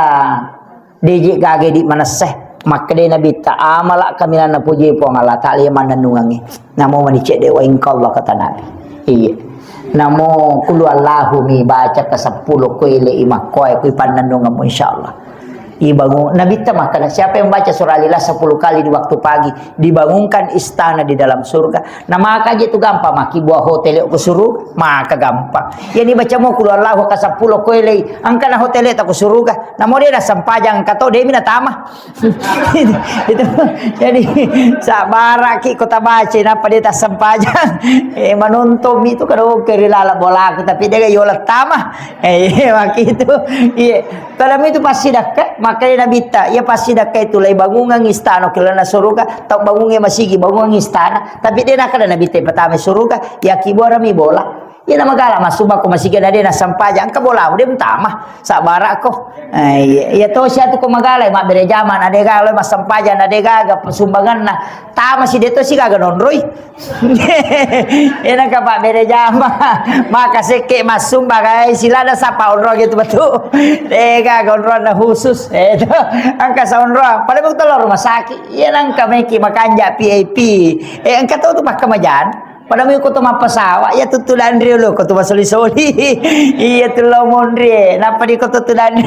deje gage di manesse. Makkede Nabitta amala kaminang napuji Puang Allah Taala iya mannennungangi. Namo mani cedde wa ingka Allah kata Nabi. Iya. Namo kulu Allahu mi baca ke sepuluh kuele imakkoe kui pannennunganmu insyaallah. Ibangun, Nabitta makkada, siapa yang baca surah Al-Ikhlas sepuluh kali di waktu pagi, dibangunkan istana di dalam surga. Nah, maka aja itu gampang, maki buah hotel ke surga, maka gampang. Yang dibaca mau kulu Allahu ka sepuluh kuele, angkana hotel tak ke surga. Namo dia dah sempajang, kata dia mina tama. Itu, jadi, sabaraki kota baca, napa dia tak sempajang. Eh, menonton itu kada oke rilala bola aku, tapi dia yola tama. Eh, maki itu, iya. Kalau itu pasti dakka, makanya Nabitta, iya pasti dakka itu lai bangungan istana kelana suruga, tau bangunge masigi, bangungan istana, tapi dia nakada Nabitta pertama suruga, ya kibuarami bola. Iya na magala massumbang ko masiga na de na sempajang, engka bola de mutama, sabbarako. Eh, iya, iya to sia tu ko magala mabbere jama na de gaga, massempajang na de gaga sumbanganna. Tama si de to si gaga nonroi. Iya na ka pabbere jama, maka sekke massumbang, eh, silana sapa onrong itu betul. De gaga onrong na khusus. Eh, to. Engka sa onrong. Pada betul rumah sakit. Iya na engka meki makanja V I P. Eh, engka to tu pakkamajang. Pada mui ko to mappasawa, iya tu tudang ri olo, ko tu masoli-soli. Iya tu lo monri, eh. Nappa di ko to tudang,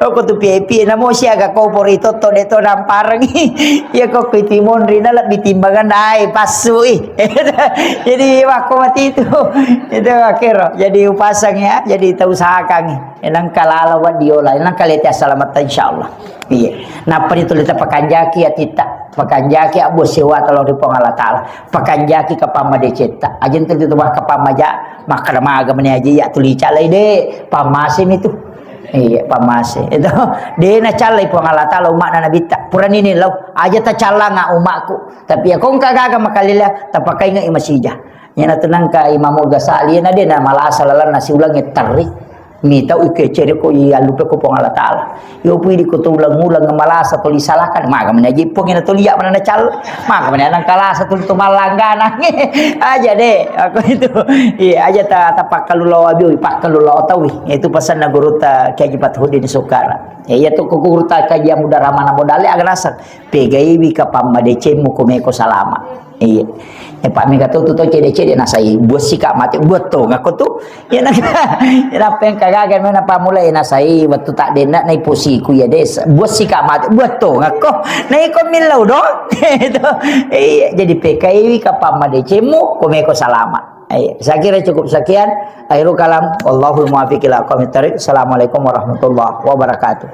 oh, ko tu V I P, namo siaga ko pori to, to de to namparengi. Iya ko ko itu monri, na lebbi timbangan dai, passu, ih. Jadi, wah, ko mati itu. Itu akhir, jadi upasang ya, jadi tau usahakan. Eh, nangka lalo wa diola, nangka lete assalamat, insyaallah. Iya. Nappa di tu lete pakanjaki atitta, pakanjaki abbo sewa talo ri Puang Allah Taala. Pakanjaki kapang madecetta. Aja ntu tu bah kapang maja, makkada maga meni aja ya tuli calai de, pamase mi tu. Iya, pamase. Itu de na calai Puang Allah Taala umma'na nabitta. Purani ni lau, aja ta calanga umma'ku. Tapi ya kongka gaga makalila, tapakainga i masija. Yana tu nangka Imam Ghazali na de na malasa lalanna siulangi terri. Mitau ikecere ko i allupe ko Puang Allah Taala. Yo pui di ko to ulang-ulang malasa tuli salahkan, maga mena jippo ngena tuli ya mana cal, maga mena nang kalasa tuli to malanggana. Aja de, aku itu. Iya, aja ta, ta pakkalu lo abi, pakkalu lo tawi. Itu pesan na guru ta Kiai Haji Fathuddin Sukara. Iya tu ko guru ta Kiai Haji Muda Ramana modale aga nasar. Pegaiwi kapang madecemmu ko meko salama. Iya. E, pa mega to tu to cede-cede nasai, buat sika mate, buat to ngako tu. Ya na, ya na peng kagaga mena pamula e nasai, wettu tak denna nai posiku ya des, buat sika mate, buat to ngako. Na iko millau do. Itu. Iya, jadi pegaiwi kapang madecemmu ko meko salama. Iya, saya kira cukup sekian. Akhirul kalam, wallahul muwaffiq ila aqwamit thariq. Assalamualaikum warahmatullahi wabarakatuh.